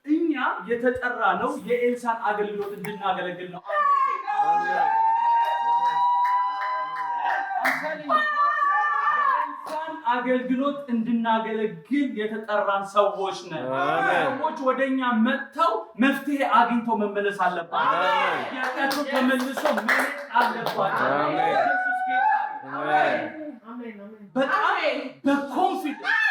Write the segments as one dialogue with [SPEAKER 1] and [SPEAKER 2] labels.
[SPEAKER 1] እኛ የተጠራ ነው የኤልሳን አገልግሎት እንድናገለግል ነው። የኤልሳን አገልግሎት እንድናገለግል የተጠራን ሰዎች ነን። ሰዎች ወደኛ መጥተው መፍትሄ አግኝተው መመለስ አለባቸው። ጥያቄያቸው ተመልሶ መሄድ አለባቸው። ኢየሱስ ጌታ ነው። በጣም በ confidence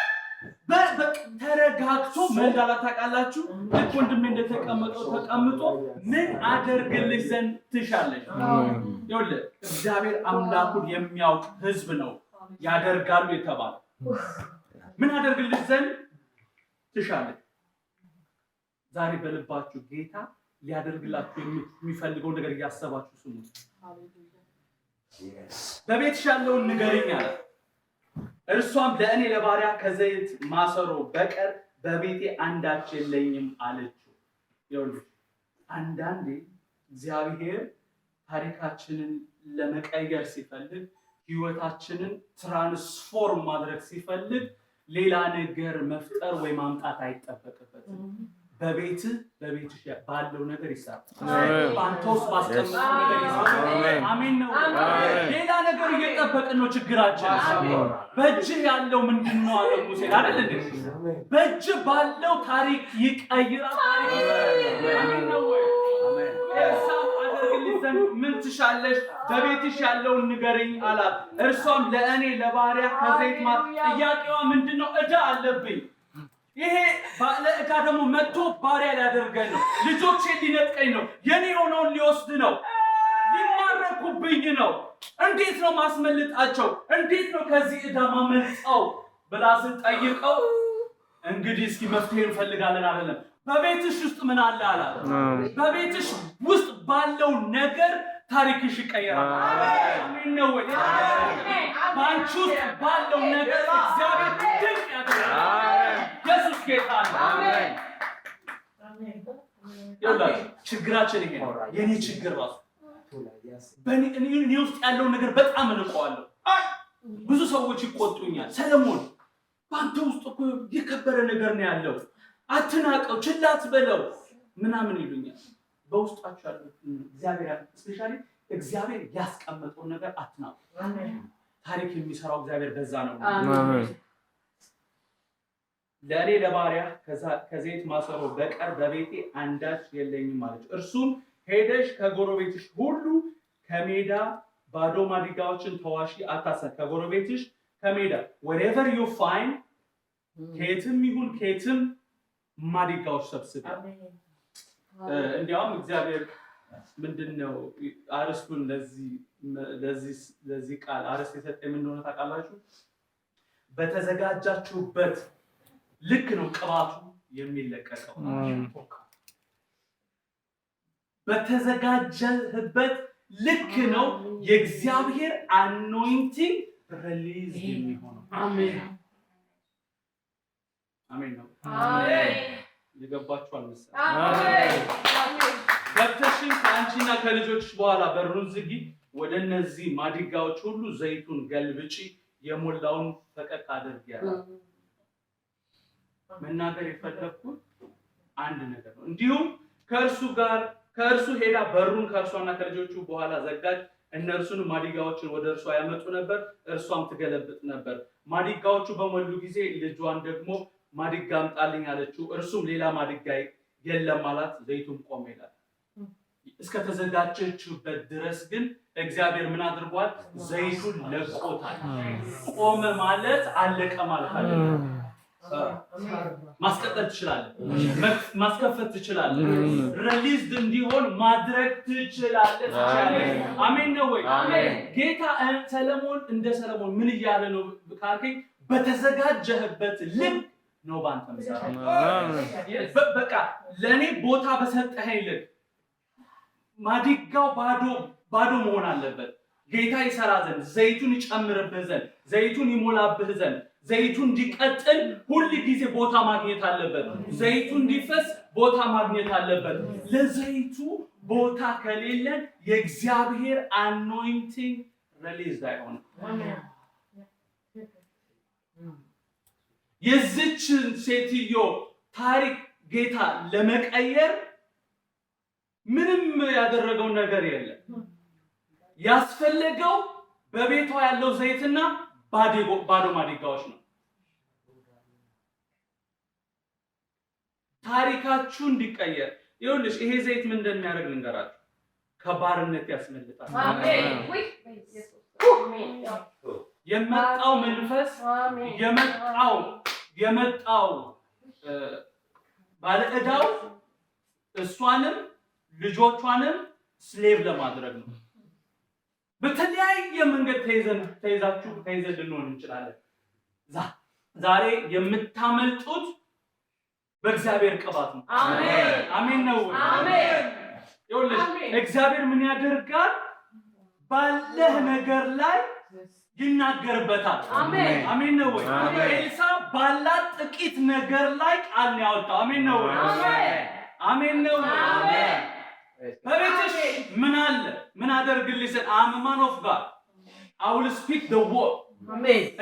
[SPEAKER 1] ተረጋግቶ ምን እንዳላት ታውቃላችሁ? ልክ ወንድሜ እንደተቀመጠው ተቀምጦ ምን አደርግልሽ ዘንድ ትሻለሽ? ይኸውልህ፣ እግዚአብሔር አምላኩን የሚያውቅ ህዝብ ነው ያደርጋሉ የተባለ። ምን አደርግልሽ ዘንድ ትሻለሽ? ዛሬ በልባችሁ ጌታ ሊያደርግላችሁ የሚፈልገውን ነገር እያሰባችሁ ስሙት። በቤትሽ ያለውን ንገሪኝ አለ። እርሷም ለእኔ ለባሪያህ ከዘይት ማሰሮ በቀር በቤቴ አንዳች የለኝም አለችው። ይኸውልህ፣ አንዳንዴ እግዚአብሔር ታሪካችንን ለመቀየር ሲፈልግ፣ ህይወታችንን transform ማድረግ ሲፈልግ ሌላ ነገር መፍጠር ወይ ማምጣት አይጠበቅበትም። በቤትህ፣ በቤትሽ ባለው ነገር ይሰራል። በአንተ ውስጥ ባስቀመጠው ነገር ይሰራል። አሜን ነው። ሌላ ነገር እየጠበቅን ነው ችግራችን። በእጅህ ያለው ምንድን ነው አለ ሙሴ፣ አይደል እንዴ? በእጅህ ባለው ታሪክ ይቀይራል። ታሪክ ይሰራል። አሜን ነው ወይ? ኤልሳም አደርግልሽ ዘንድ ምን ትሻለሽ? በቤትሽ ያለውን ንገሪኝ አላት። እርሷም ለእኔ ለባሪያህ ከዘይት ጥያቄዋ ምንድን ነው? ዕዳ አለብኝ። ይሄ ባለ ዕዳ ደግሞ መጥቶ ባሪያ ሊያደርገኝ ነው። ልጆቼን ሊነጥቀኝ ነው። የኔ የሆነውን ሊወስድ ነው። ሊማረኩብኝ ነው። እንዴት ነው ማስመልጣቸው? እንዴት ነው ከዚህ ዕዳ ማመልጠው ብላ ስትጠይቀው እንግዲህ እስኪ መፍትሄ እንፈልጋለን አይደለም። በቤትሽ ውስጥ ምን አለ አላት። በቤትሽ ውስጥ ባለው ነገር ታሪክሽ ይቀየራል። አሜን ነው ወይ? በአንቺ ውስጥ ባለው ነገር እግዚአብሔር ድንቅ ያደርጋል። ኢየሱስ ጌታ ነው። ይኸውላችሁ፣ ችግራችን ይሄ ነው። የኔ ችግር ራሱ እኔ ውስጥ ያለውን ነገር በጣም እንቀዋለሁ። ብዙ ሰዎች ይቆጡኛል። ሰለሞን፣ በአንተ ውስጥ እኮ የከበረ ነገር ነው ያለው፣ አትናቀው፣ ችላ አትበለው ምናምን ይሉኛል። በውስጣችሁ ያለው እግዚአብሔር፣ especially እግዚአብሔር ያስቀመጠውን ነገር አትናቁ። ታሪክ የሚሰራው እግዚአብሔር በዛ ነው። ለእኔ ለባሪያህ ከዘይት ማሰሮ በቀር በቤቴ አንዳች የለኝም አለች። እርሱም ሄደሽ ከጎረቤትሽ ሁሉ ከሜዳ ባዶ ማድጋዎችን ተዋሺ፣ አታሰ ከጎረቤትሽ ከሜዳ wherever you find፣ ከየትም ይሁን ከየትም ማድጋዎች ሰብስቢ። እንዲያውም እግዚአብሔር ምንድን ነው አርስቱን ለዚህ ቃል አርስት የሰጠኝ ምን እንደሆነ ታውቃላችሁ? በተዘጋጃችሁበት ልክ ነው ቅባቱ የሚለቀቀው። በተዘጋጀህበት ልክ ነው የእግዚአብሔር anointing release የሚሆነው። አሜን ነው። የገባችሁ አልመሰለኝም። ገብተሽም ከአንቺና ከልጆችሽ በኋላ በሩን ዝጊ፣ ወደ እነዚህ ማድጋዎች ሁሉ ዘይቱን ገልብጪ፣ የሞላውን ፈቀቅ አድርጊ አላት። መናገር የፈለግኩት አንድ ነገር ነው። እንዲሁም ከእርሱ ጋር ከእርሱ ሄዳ በሩን ከእርሷና ከልጆቹ በኋላ ዘጋች። እነርሱን ማድጋዎችን ወደ እርሷ ያመጡ ነበር፣ እርሷም ትገለብጥ ነበር። ማድጋዎቹ በሞሉ ጊዜ ልጇን ደግሞ ማድጋ አምጣልኝ አለችው። እርሱም ሌላ ማድጋ የለም አላት። ዘይቱም ቆመ ይላል። እስከተዘጋጀችበት ድረስ ግን እግዚአብሔር ምን አድርጓል? ዘይቱን ለቆታል። ቆመ ማለት አለቀ ማለት አይደለም። ማስቀጠል ትችላለህ፣ ማስከፈት ትችላለህ፣ released እንዲሆን ማድረግ ትችላለህ። ትችላለህ። አሜን ነው ወይ? ጌታ ሰለሞን እንደ ሰለሞን ምን እያለ ነው ካልከኝ፣ በተዘጋጀህበት ልክ ነው ባንተ ምሰራው። በቃ ለእኔ ቦታ በሰጠኸኝ ልክ ማድጋው ባዶ ባዶ መሆን አለበት። ጌታ ይሰራ ዘንድ፣ ዘይቱን ይጨምርብህ ዘንድ፣ ዘይቱን ይሞላብህ ዘንድ፣ ዘይቱ እንዲቀጥል ሁል ጊዜ ቦታ ማግኘት አለበት። ዘይቱ እንዲፈስ ቦታ ማግኘት አለበት። ለዘይቱ ቦታ ከሌለን የእግዚአብሔር anointing release አይሆንም። የዚችን ሴትዮ ታሪክ ጌታ ለመቀየር ምንም ያደረገው ነገር የለም። ያስፈለገው በቤቷ ያለው ዘይትና ባዶ ማድጋዎች ነው። ታሪካችሁ እንዲቀየር፣ ይኸውልሽ፣ ይሄ ዘይት ምን እንደሚያደርግ ልንገራችሁ። ከባርነት ያስመልጣል። የመጣው መንፈስ የመጣው ባለ ዕዳው እሷንም ልጆቿንም slave ለማድረግ ነው። በተለያየ መንገድ ተይዘን፣ ተይዛችሁ፣ ተይዘን ልንሆን እንችላለን። ዛሬ የምታመልጡት በእግዚአብሔር ቅባት ነው። አሜን ነው ወይ? ይኸውልሽ፣ እግዚአብሔር ምን ያደርጋል? ባለህ ነገር ላይ ይናገርበታል። አሜን ነው ወይ? ኤልሳ ባላት ጥቂት ነገር ላይ ቃል ነው ያወጣው። አሜን ነው ወይ? አሜን ነው ወይ? በቤትሽ ምን አለ? ምን አደርግልሽ? I'm man of God, I will speak the word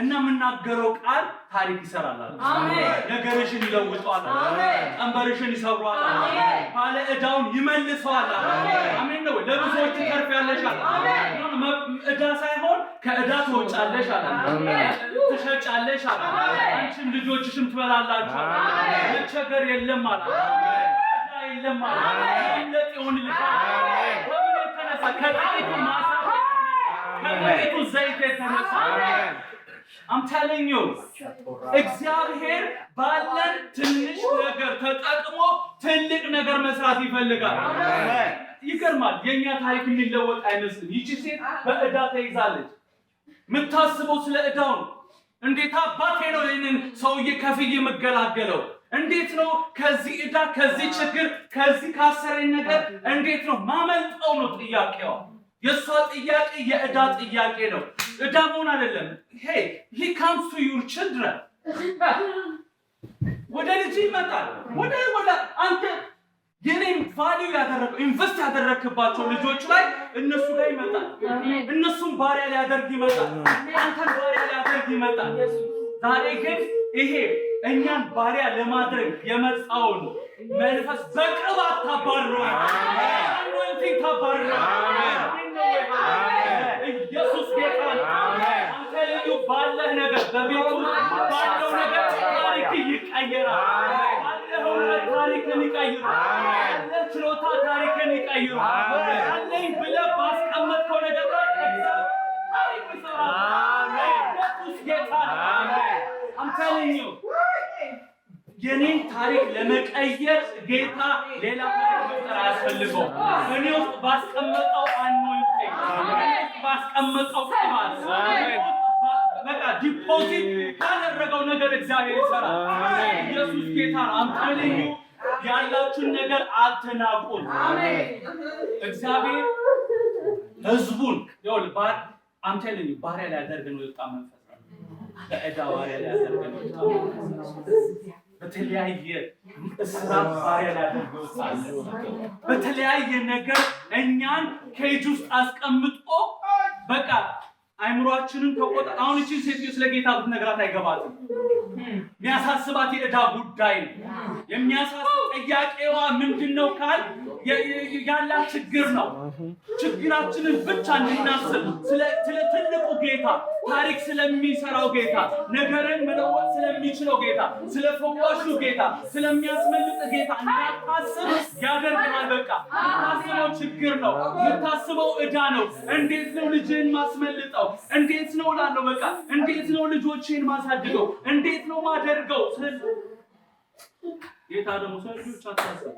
[SPEAKER 1] እና የምናገረው ቃል ታሪክ ይሰራል አለ። ነገርሽን ይለውጠዋል አለ። ቀንበርሽን ይሰብረዋል አለ። ባለ ዕዳውን ይመልሰዋል አለ። አሜን ነው ወይ? ለብዙዎች ትተርፊያለሽ አለ። ዕዳ ሳይሆን ከዕዳ ትወጫለሽ አለ። ትሸጫለሽ አለ። አንቺም ልጆችሽም ትበላላችሁ አለ። መቸገር የለም አለ። ዕዳ የለም አለ። መለጥ ይሆንልሻል። ከምን የተነሳ? ከጥቂቱ ማሳ፣ ከጥቂቱ ዘይት የተነሳ። I'm telling you፣ እግዚአብሔር ባለን ትንሽ ነገር ተጠቅሞ ትልቅ ነገር መስራት ይፈልጋል። ይገርማል። የእኛ ታሪክ የሚለወጥ አይመስልም። ይቺ ሴት በዕዳ ተይዛለች። የምታስበው ስለ ዕዳው ነው። እንዴት አባቴ ነው ይህንን ሰውዬ ከፍዬ የምገላገለው? እንዴት ነው ከዚህ ዕዳ፣ ከዚህ ችግር፣ ከዚህ ካሰረኝ ነገር እንዴት ነው ማመልጠው ነው ጥያቄዋ። የእሷ ጥያቄ የዕዳ ጥያቄ ነው። ዕዳ መሆን አይደለም። Hey, he comes to your children፣ ወደ ልጅ ይመጣል። ወደ አንተ የኔን value ያደረገው invest ያደረግክባቸው ልጆች ላይ፣ እነሱ ላይ ይመጣል። እነሱም ባሪያ ሊያደርግ ይመጣል። አንተን ባሪያ ሊያደርግ ይመጣል። ዛሬ ግን ይሄ እኛን ባሪያ ለማድረግ የመጣውን መንፈስ በቅባት ታባርረዋል። Anointing ታባርረዋል። ኢየሱስ ጌታ ነው። አንተ ልዩ ባለህ ነገር፣ በቤቱ ባለው ነገር ታሪክ ይቀየራል። ባለህ እውቀት ታሪክን ይቀይራል። ባለህ ችሎታ ታሪክን ይቀይራል። አለኝ ብለህ ባስቀመጥከው ነገር ላይ እግዚአብሔር ታሪክ ይሰራል። ኢየሱስ ጌታ ነው። I'm telling you፣ የኔን ታሪክ ለመቀየር ጌታ ሌላ ታሪክ መፍጠር አያስፈልገውም። እኔ ውስጥ ባስቀመጠው anointing፣ ባስቀመጠው ቅባት፣ በቃ deposit ካደረገው ነገር እግዚአብሔር ይሰራል። ኢየሱስ ጌታ ነው። I'm telling you፣ ያላችሁን ነገር አትናቁም። እግዚአብሔር ህዝቡን፣ ይኸውልህ፣ I'm telling you፣ ባሪያ ሊያደርግ ነው የወጣ መንፈስ ነው። በዕዳ ባሪያ ሊያደርግ ነው የወጣ መንፈስ ነው። በተለያየ እስራት ባሪያ ሊያደርግ ይወጣል። በተለያየ ነገር እኛን cage ውስጥ አስቀምጦ በቃ አይምሯችንን ተቆጣ። አሁን እቺን ሴትዮ ስለ ጌታ ብትነግራት አይገባትም። የሚያሳስባት የዕዳ ጉዳይ ነው። የሚያሳስብ ጥያቄዋ ምንድን ነው ካል ያላት ችግር ነው። ችግራችንን ብቻ እንድናስብ፣ ስለ ትልቁ ጌታ፣ ታሪክ ስለሚሰራው ጌታ፣ ነገርን መለወጥ ስለሚችለው ጌታ፣ ስለ ፈዋሹ ጌታ፣ ስለሚያስመልጥ ጌታ እንዳታስብ ያደርግሃል። በቃ የምታስበው ችግር ነው። የምታስበው ዕዳ ነው። እንዴት ነው ልጅህን ማስመልጠው? እንዴት ነው እላለሁ። በቃ እንዴት ነው ልጆቼን ማሳድገው? እንዴት ነው ማደርገው? ጌታ ደግሞ ስለ ልጆች አታስብ።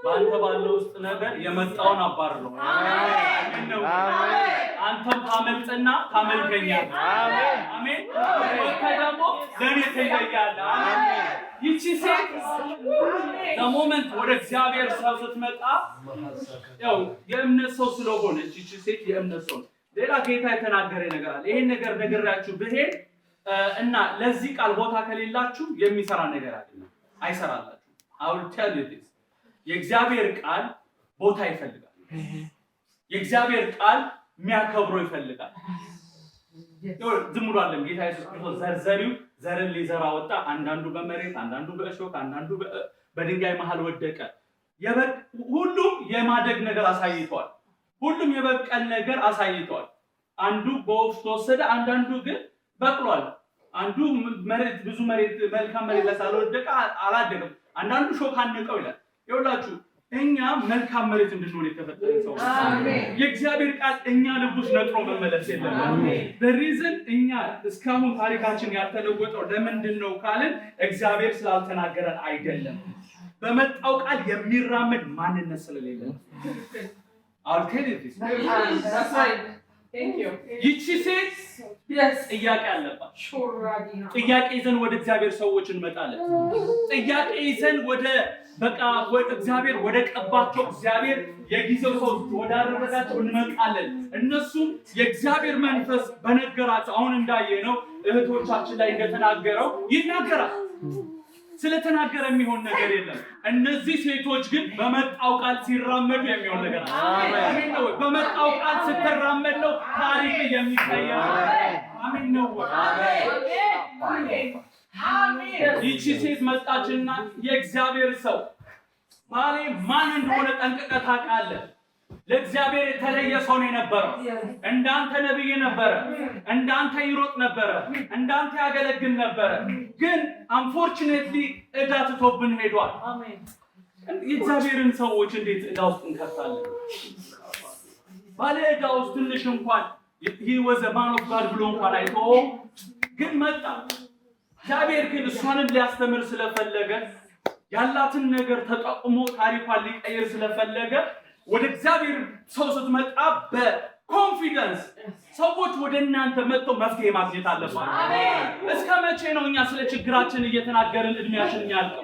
[SPEAKER 1] በአንተ ባለው ውስጥ ነገር የመጣውን አባርረው። አንተም ታመልጥና ታመልከኛለህ። አሜን። ወጥተህ ደግሞ ለእኔ ትለያለህ። አሜን። ይቺ ሴት በ moment ወደ እግዚአብሔር ሰው ስትመጣ ያው የእምነት ሰው ስለሆነች፣ ይቺ ሴት የእምነት ሰው፣ ሌላ ጌታ የተናገረ ነገር አለ። ይሄን ነገር ነግሬያችሁ ብሄድ እና ለዚህ ቃል ቦታ ከሌላችሁ የሚሰራ ነገር አይደለም፣ አይሰራላችሁ። I will tell you this፣ የእግዚአብሔር ቃል ቦታ ይፈልጋል። የእግዚአብሔር ቃል የሚያከብረው ይፈልጋል። ዝም ብሎ አይደለም። ጌታ ኢየሱስ ክርስቶስ ዘር ዘሪው ዘርን ሊዘራ ወጣ። አንዳንዱ በመሬት፣ አንዳንዱ በእሾህ፣ አንዳንዱ በድንጋይ መሃል ወደቀ። ሁሉም የማደግ ነገር አሳይቷል። ሁሉም የበቀል ነገር አሳይቷል። አንዱ በወፍ ተወሰደ፣ አንዳንዱ ግን በቅሏል። አንዱ መሬት ብዙ መሬት መልካም መሬት ላይ ስላልወደቀ አላደገም። አንዳንዱ ሾህ አነቀው ይላል። ይኸውላችሁ፣ እኛ መልካም መሬት እንድንሆን የተፈጠርን ሰው፣ የእግዚአብሔር ቃል እኛ ልብ ውስጥ ነጥሮ መመለስ የለበትም። The reason እኛ እስካሁን ታሪካችን ያልተለወጠው ለምንድን ነው ካልን እግዚአብሔር ስላልተናገረን አይደለም። በመጣው ቃል የሚራመድ ማንነት ስለሌለ። I'll tell you this. ይቺ ሴት ጥያቄ አለባት። ጥያቄ ይዘን ወደ እግዚአብሔር ሰዎች እንመጣለን። ጥያቄ ይዘን ወደ በቃ ወደ እግዚአብሔር ወደ ቀባቸው፣ እግዚአብሔር የጊዜው ሰው ወዳደረጋቸው እንመጣለን። እነሱም የእግዚአብሔር መንፈስ በነገራቸው፣ አሁን እንዳየነው እህቶቻችን ላይ እንደተናገረው ይናገራል። ስለተናገረ የሚሆን ነገር የለም። እነዚህ ሴቶች ግን በመጣው ቃል ሲራመዱ የሚሆን ነገር አለ። አሜን ነው ወይ? በመጣው ቃል ስትራመድ ነው ታሪክ የሚቀየረው። አሜን ነው ወይ? ይቺ ሴት መጣችና የእግዚአብሔር ሰው፣ ባሌ ማን እንደሆነ ጠንቅቀህ ታውቃለህ። ለእግዚአብሔር የተለየ ሰው ነው የነበረው። እንዳንተ ነብይ ነበረ፣ እንዳንተ ይሮጥ ነበረ፣ እንዳንተ ያገለግል ነበረ። ግን unfortunately ዕዳ ትቶብን ሄዷል። የእግዚአብሔርን ሰዎች እንዴት ዕዳ ውስጥ እንከታለን? ባለ ዕዳ ውስጥ ትንሽ እንኳን he was a man of God ብሎ እንኳን አይቶ ግን መጣ። እግዚአብሔር ግን እሷንም ሊያስተምር ስለፈለገ፣ ያላትን ነገር ተጠቅሞ ታሪኳን ሊቀይር ስለፈለገ፣ ወደ እግዚአብሔር ሰው ስትመጣ በ confidence፣ ሰዎች ወደ እናንተ መጥተው መፍትሄ ማግኘት አለባቸው። እስከ መቼ ነው እኛ ስለ ችግራችን እየተናገርን እድሜያችን የሚያልቀው?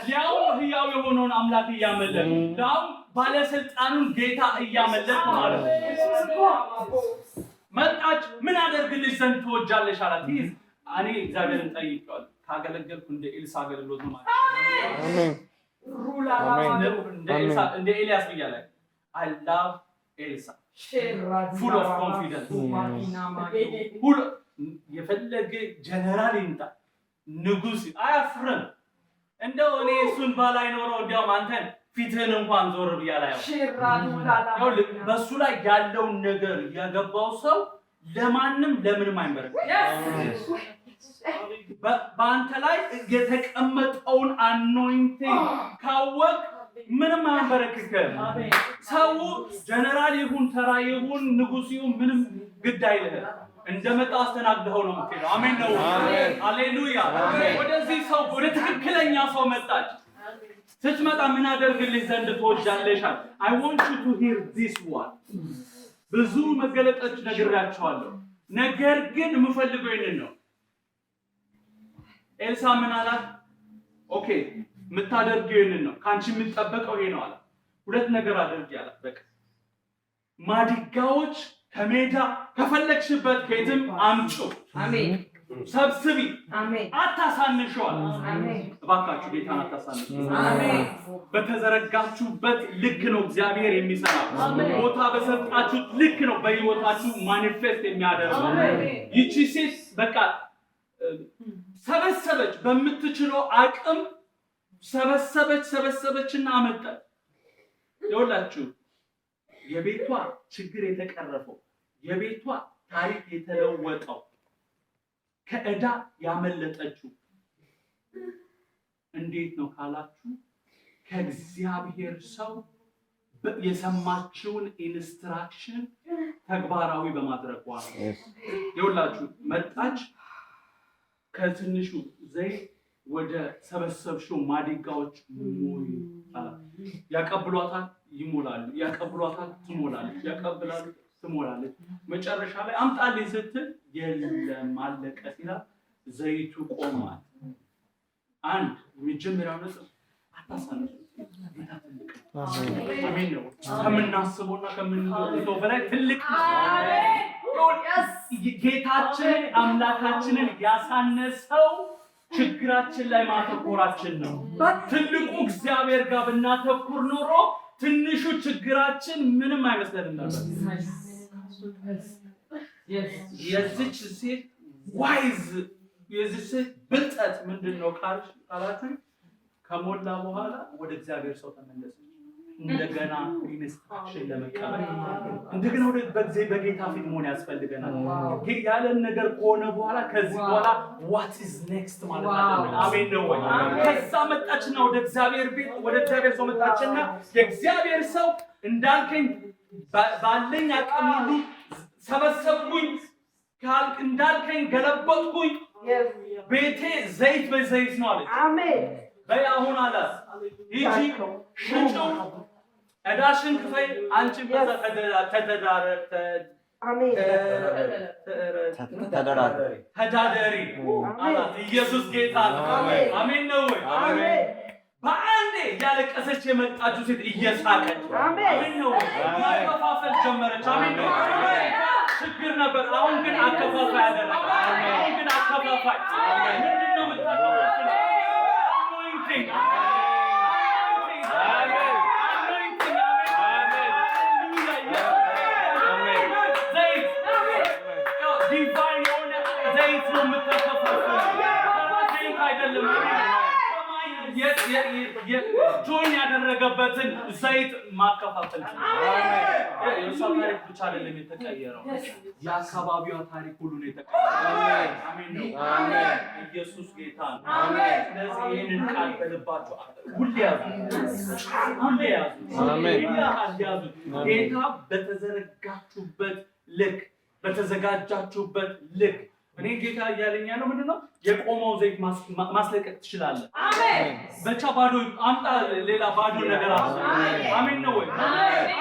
[SPEAKER 1] ሊያውም ህያው የሆነውን አምላክ እያመለክ፣ ሊያውም ባለስልጣኑን ጌታ እያመለክ ማለት ነው። መጣች። ምን አደርግልሽ ዘንድ ትወጃለሽ አላት። ይህ እኔ እግዚአብሔርን ጠይቄዋለሁ። ካገለገልኩ እንደ ኤልሳ አገልግሎት ነው ማለት እንደ ኤልያስ ብያለሁ። I love ኤልሳ፣ full of confidence፣ ሁሉ የፈለገ ጀነራል ይምጣ ንጉስ አያፍርም። እንደው እኔ እሱን ባላይ ኖረው እንዲያውም አንተን ፊትህን እንኳን ዞር ብዬ አላየውም። ይኸውልህ፣ በእሱ ላይ ያለውን ነገር የገባው ሰው ለማንም ለምንም አይንበረከክም። በአንተ ላይ የተቀመጠውን anointing ካወቅ ምንም አያንበረክክም። ሰው ጀነራል ይሁን፣ ተራ ይሁን፣ ንጉስ ይሁን ምንም ግድ አይልህም። እንደመጣ አስተናግደኸው ነው የምትሄደው። አሜን ነው። ሃሌሉያ። ወደዚህ ሰው፣ ወደ ትክክለኛ ሰው መጣች። ስትመጣ ምን አደርግልሽ ዘንድ ትወጃለሽ? I want you to hear this one። ብዙ መገለጦች ነግሬያቸዋለሁ። ነገር ግን የምፈልገው ይህንን ነው። ኤልሳ ምን አላት? Okay፣ የምታደርጊው ይህንን ነው፣ ከአንቺ የሚጠበቀው ይሄ ነው አላት። ሁለት ነገር አድርጊ አላት። በቃ ማድጋዎች ከሜዳ ከፈለግሽበት ከየትም አምጪው፣ ሰብስቢ፣ አታሳንሺው አላት። እባካችሁ ጌታን አታሳንሹ። በተዘረጋችሁበት ልክ ነው እግዚአብሔር የሚሰራው። ቦታ በሰጣችሁት ልክ ነው በህይወታችሁ manifest የሚያደርገው። ይቺ ሴት በቃ ሰበሰበች፣ በምትችለው አቅም ሰበሰበች፣ ሰበሰበችና አመጣች። ይኸውላችሁ፣ የቤቷ ችግር የተቀረፈው፣ የቤቷ ታሪክ የተለወጠው፣ ከዕዳ ያመለጠችው እንዴት ነው ካላችሁ ከእግዚአብሔር ሰው የሰማችውን instruction ተግባራዊ በማድረጓ ነው። ይኸውላችሁ፣ መጣች፣ ከትንሹ ዘይት ወደ ሰበሰብሽው ማድጋዎች ሙይ አላት። ያቀብሏታል፣ ይሞላሉ። ያቀብሏታል፣ ትሞላለች። ያቀብላሉ፣ ትሞላለች። መጨረሻ ላይ አምጣልኝ ስትል የለም አለቀ ሲላት ዘይቱ ቆሟል። አንድ የመጀመሪያው ነጥብ አታሳንሱ። ጌታ ትልቅ ነው። አሜን ነው። ከምናስበውና ከምንገምተው በላይ ትልቅ ነው። ጌታችንን አምላካችንን ያሳነሰው ችግራችን ላይ ማተኮራችን ነው። ትልቁ እግዚአብሔር ጋር ብናተኩር ኖሮ ትንሹ ችግራችን ምንም አይመስለንም ነበር። የዚች ሴት wise የዚህ ሴት ብልጠት ምንድን ነው ካላችሁ፣ ከሞላ በኋላ ወደ እግዚአብሔር ሰው ተመለሰች። እንደገና instruction ለመቀበል እንደገና ወደ በጊዜ በጌታ ፊት መሆን ያስፈልገናል። ያለን ነገር ከሆነ በኋላ ከዚህ በኋላ what is next ማለት አለብን። አሜን ነው ወይ? ከዛ መጣችና ወደ እግዚአብሔር ቤት፣ ወደ እግዚአብሔር ሰው መጣችና የእግዚአብሔር ሰው እንዳልከኝ ባለኝ አቅም ሁሉ ሰበሰብኩኝ፣ እንዳልከኝ ገለበጥኩኝ፣ ቤቴ ዘይት በዘይት ነው አለች። በይ አሁን አላት፣ ሂጂ ሽጪው፣ ዕዳሽን ክፈይ፣ አንቺን በዛ ተዳደሪ አላት። ኢየሱስ ጌታ ነው። አሜን ነው ወይ? በአንዴ እያለቀሰች የመጣችው ሴት እየሳቀች፣ አሜን ነው ወይ? ማከፋፈል ጀመረች። አሜን ነው። ችግር ነበር። አሁን ግን አከፋፋይ አደረገ። አሁን ግን አከፋፋይ። ምንድን ነው የምታከፋፍለው? Anointing፣ anointing። ሃሌሉያ! ዘይት፣ divine የሆነ ዘይት ነው የምታከፋፍለው። ዘይት አይደለም፣ ሰማይ join ያደረገበትን ዘይት ማከፋፈል። የእሷ ታሪክ ብቻ አይደለም የተቀየረው፣ የአካባቢዋ ታሪክ ሁሉ ነው የተቀየረው። አሜን ነው። ኢየሱስ ጌታ ነው። ስለዚህ ይህንን ቃል በልባችሁ ሁሌ ያዙ፣ ሁሌ ያዙ፣ ይህንን ቃል ያዙ። ጌታ በተዘረጋችሁበት ልክ፣ በተዘጋጃችሁበት ልክ፣ እኔ ጌታ እያለኝ ያለው ምንድን ነው? የቆመው ዘይት ማስለቀቅ ትችላለህ። ብቻ ባዶ አምጣ፣ ሌላ ባዶ ነገር አለ። አሜን ነው ወይ?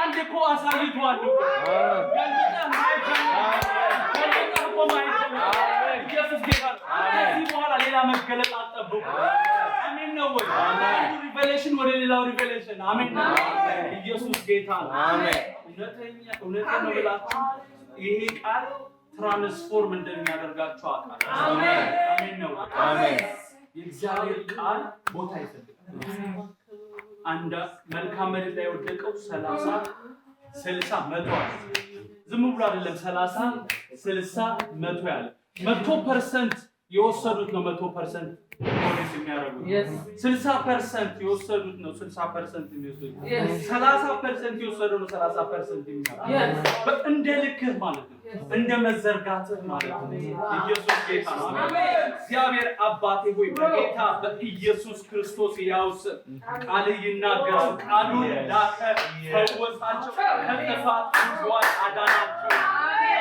[SPEAKER 1] አንድ እኮ አሳይቷል እኮ። ገልብጠህ ማየት ጀመርክ። ገልብጠህ እኮ ማየት ጀመርክ። ኢየሱስ ጌታ ነው። ከዚህ በኋላ ሌላ መገለጥ አትጠብቁ። አሜን ነው ወይ? አንዱ revelation ወደ ሌላው revelation። አሜን ነው። ኢየሱስ ጌታ ነው። እውነተኛ እውነቴን ነው ብላችሁ ይሄ ቃል transform እንደሚያደርጋችሁ አውቃለሁ። አሜን ነው። የእግዚአብሔር ቃል ቦታ ይፈልጋል። አንድ መልካም መሬት ላይ የወደቀው 30፣ 60፣ 100 አለ። ዝም ብሎ አይደለም 30፣ 60፣ 100 ያለ። 100% የወሰዱት ነው 100% produce የሚያደርጉት። 60% የወሰዱት ነው 60% የሚወስዱት። 30% የወሰደው ነው 30% የሚያደርጉት። እንደ ልክህ ማለት ነው። እንደ መዘርጋትህ ማለት ነው። ኢየሱስ ጌታ ነው። እግዚአብሔር አባቴ ሆይ፣ በጌታ በኢየሱስ ክርስቶስ ሕያው ስም ቃልህ ይናገራል። ቃሉን ላከ፣ ፈወሳቸው፣ ከጥፋት ጉድጓድ አዳናቸው።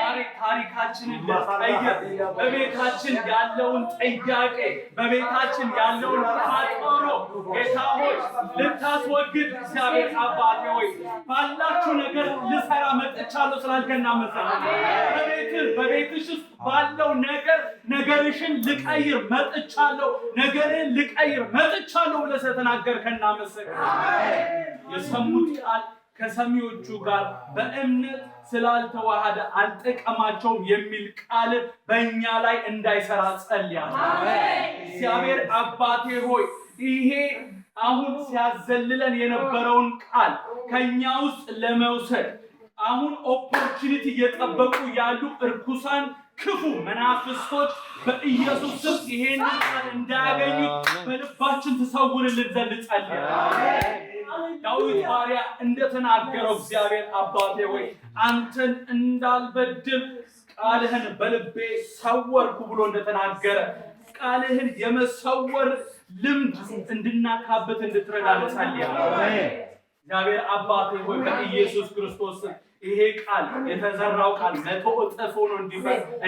[SPEAKER 1] ዛሬ ታሪካችንን ልትቀይር፣ በቤታችን ያለውን ጥያቄ፣ በቤታችን ያለውን ቋጠሮ ጌታ ሆይ ልታስወግድ፣ እግዚአብሔር አባቴ ሆይ ባላችሁ ነገር ልሰራ መጥቻለሁ ስላልከን እናመሰግናለን። በቤትህ በቤትሽ ውስጥ ባለው ነገር ነገርሽን ልቀይር መጥቻለሁ፣ ነገርህን ልቀይር መጥቻለሁ ብለህ ስለተናገርከን እናመሰግናለን። የሰሙት ቃል ከሰሚዎቹ ጋር በእምነት ስላልተዋሃደ አልጠቀማቸውም የሚል ቃል በእኛ ላይ እንዳይሰራ ጸልያለሁ። እግዚአብሔር አባቴ ሆይ፣ ይሄ አሁን ሲያዘልለን የነበረውን ቃል ከኛ ውስጥ ለመውሰድ አሁን opportunity እየጠበቁ ያሉ እርኩሳን ክፉ መናፍስቶች በኢየሱስ ስም ይሄንን ቃል እንዳያገኙት በልባችን ትሰውርልን ዘንድ ጸልያለሁ። ዳዊት ባሪያ እንደተናገረው እግዚአብሔር አባቴ ሆይ አንተን እንዳልበድል ቃልህን በልቤ ሰወርኩ ብሎ እንደተናገረ ቃልህን የመሰወር ልምድ እንድናካብት እንድትረዳ እጸልያለሁ። እግዚአብሔር አባቴ ሆይ፣ በኢየሱስ ክርስቶስ ስም ይሄ ቃል፣ የተዘራው ቃል 100 እጥፍ ሆኖ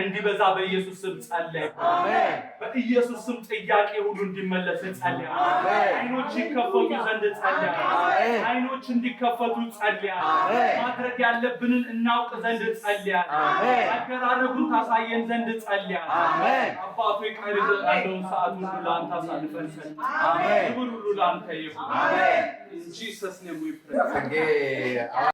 [SPEAKER 1] እንዲበዛ በኢየሱስ ስም ጸለይኩ። በኢየሱስ ስም ጥያቄ ሁሉ እንዲመለስ ጸልያለሁ። አይኖች ይከፈቱ ዘንድ ጸልያለሁ። አይኖች እንዲከፈቱ ጸልያለሁ። ማድረግ ያለብንን እናውቅ ዘንድ ጸልያለሁ። አደራረጉን ታሳየን ዘንድ ጸልያለሁ። አባቱ፣ ቀሪ ያለውን ሰዓት ሁሉ ለአንተ አሳልፈን ሰጠን። ክብር ሁሉ ለአንተ ይሁን። In Jesus' name we pray.